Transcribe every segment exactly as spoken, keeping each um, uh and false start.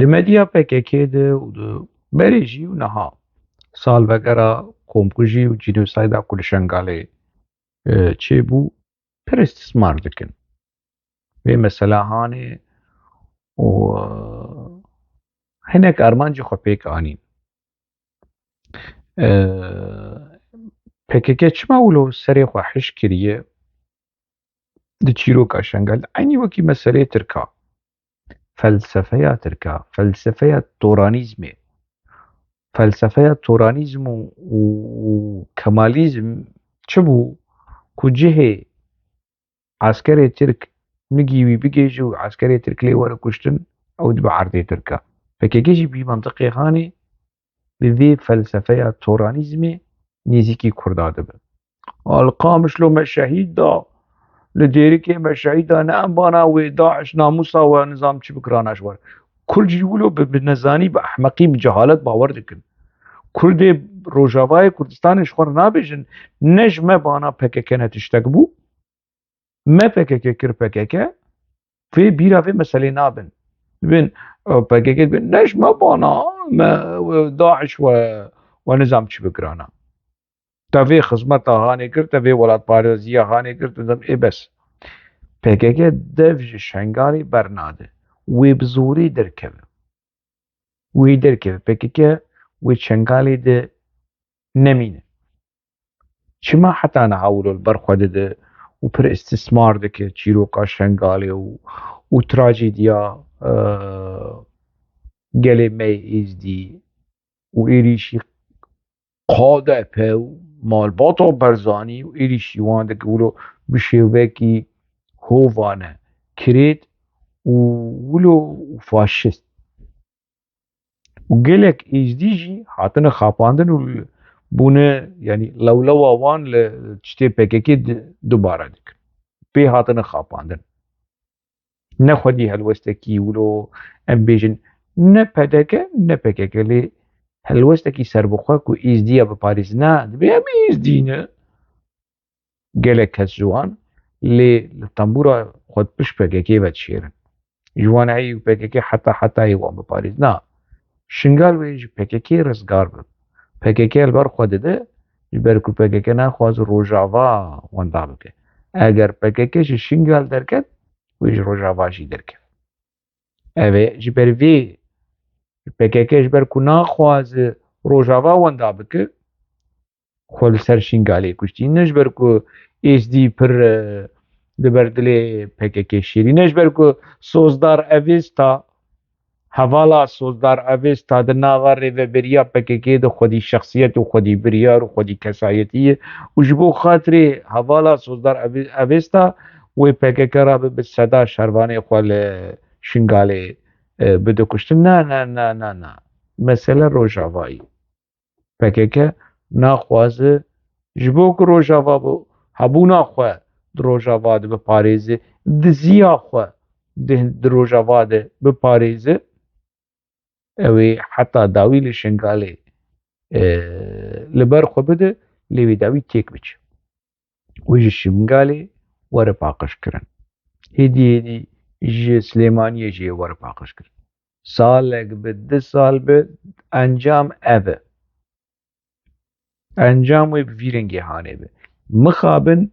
Di medya P K K de û di berê jî û niha salvegera komkujî û cînosayda ku li Şengalê, e, çêbû, pir istismar dikin. Vê mesela hanê û, e, hinek armancê xwe pêk anîn. E, P K K çima wilo serê xwe hiş kiriye? Di çîroka Şengal, eynî wekî meseleyê Tirka. Felsefeya Tirka, felsefeya Toranîzmê. Felsefeya Toranîzm û, û, û Kemalîzm çi bû? Ku cihê eskerê Tirk nigî wî bigêje û eskerê Tirk lê were kuştin, ew dibe erdê Tirka. P K K jî bî mentiqê hanê bi vê felsefeya Toranîzmê nêzîkî Kurda dibe. Li Qamişlo me şehîd da, li Dêrikê me şehîd da, ne em bana wê DAIŞ namûsa we nizam çi bikirana ji we. Kurd jî wilo bi, bi nezanî, bi ehmeqî, bi cehalet bawer dikin. Kurdê Rojavayê Kurdistanê ji xwe re nabêjin, ne ji me bana P K K ne tiştek bû, me P K K kir P K K, vê bîra vê meselê nabin. Dibin, e, P K K dibin, ne ji me bana, me, e, DAIŞ we, we nizam çi bikirana. Te vê xizmeta hanê kir, te vê welatpareziya hanê kir, tu dem ê bes. P K K dev ji Şengalê bernade. Wê bi zorê derkeve. Wê derkeve. P K K wê Şengalê de nemîne. Çima heta niha wilo li ber xwe dide û pir istismar dike çîroka Şengalê û, û trajediya, e, gelê me yê Êzdî û êrîşî K D P û malbata Barzanî û êrîşî wan dike wilo bi şêwekî hovane, kirêt û wilo faşist. Û gelek Êzdî jî hatine xapandin û bûne, yanî lewlewa wan li tiştê P K K di-, dubare dikin. Pê hatine xapandin. Ne xwedî helwestekî wilo em bêjin ne P D K ne P K K lê helwestekî serbixwe ku Êzdiya biparêz. Na, dibê em Êzdî ne. Gelek kes ji wan lê li tembûra xwe pişt P K K ve dişêrin. Ji wan heyî û P K K heta hetayê wan biparêz. Na, Şingal wê ji P K K rizgar be. P K K li ber xwe dide, ji ber ku P K K naxwaze Rojava wenda bike. Eger P K K ji Şingal derket, wê ji Rojava jî derket. Ev e, ji ber vê P K K ji ber ku naxwaze Rojava wenda bike, xwe li ser Şingalê kuştî. Ne ji ber ku Êzdî pir, e, li ber dilê P K K şêrî. Ne ji ber ku Sozdar Avesta, hevala Sozdar Avesta di nava rêveberiya P K K de xwedî şexsiyet û xwedî biryar û xwedî kesayetî ye. Û ji bo xatirê hevala Sozdar Ave-, Avesta wê P K K rabe bi seda şervanê xwe li Şingalê, e, bide kuştin. Na, na, na, na, na. Mesele Rojavayî. P K K naxwaze ji bo ku Rojava bi hebûna xwe di Rojava de biparêze, diziya xwe di, di Rojava de biparêze, ew ê heta dawî li Şingalê, e, li ber xwe bide, lê wê dawî têk biçe. Wê ji Şingalê were paqij kirin. Hêdî hêdî ji Silêmaniyê jî were paqij kirin. Salek bi, du sal bi, encam ev e. Encam wê bi vî rengê hanê be. Mixabin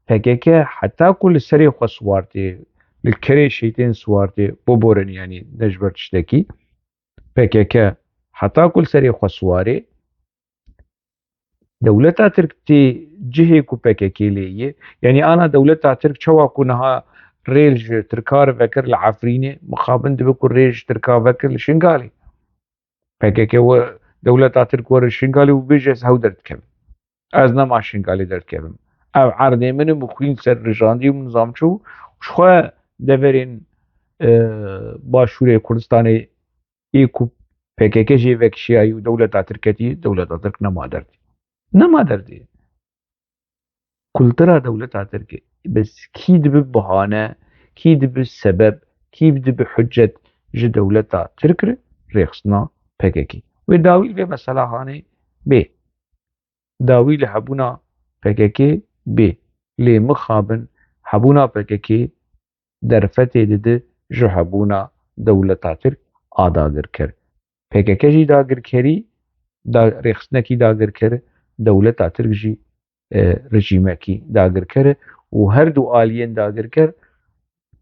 P K K heta ku li serê xwe siwar tê, li kerê şeytên siwar tê, biborin, yanî ne ji ber tiştekî. P K K heta ku li serê xwe siwarê, dewleta Tirk tê cihê ku P K K lê ye, yanî ana dewleta Tirk çawa ku niha rêl ji Tirka re vekir li Efrînê, mixabin dibe ku rêl ji Tirka vekir li Şingalê. P K K we, dewleta Tirk were Şingalê û bêje ez hew derdikevim. Ez nema Şingalê derdikevim. Ev erdê min im û xwîn ser rijandî û min zam çû. Ji xwe deverên, e, Başûrê Kurdistanê ê ku P K K jê vekişiyayî û dewleta Tirk ketî, dewleta Tirk nema derdê. Nema derdê. Kultura dewleta Tirk e. Bes kî dibe bahane, kî dibe sebeb, kî dibe hicet ji dewleta Tirk re? Rêxistina P K K. Wê dawî li vê mesela hanê bê. Dawî li hebûna P K K bê. Lê mixabin hebûna P K K derfetê dide ji hebûna dewleta Tirk. a dagirker. P K K jî dagirkerî, da, rêxistinekî dagirker, dewleta Tirk jî e, rejîmekî dagirker e û her du aliyên dagirker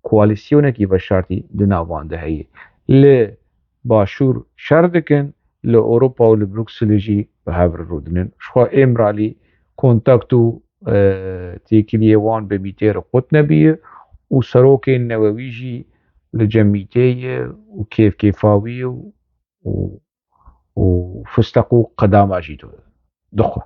koalîsyonekî veşartî di nav wan de heye. Li Başûr şer dikin, li Ewropa û li Brukselê jî bi hev re rûdinin. Ji xwe ê miralî kontakt û, e, têkiliyê wan bi mîtê re qut nebiye û serokên newewî jî li cem mîtê ye û kêfkêfa wî ye û, û, û fisteq û qedama jî dixwe.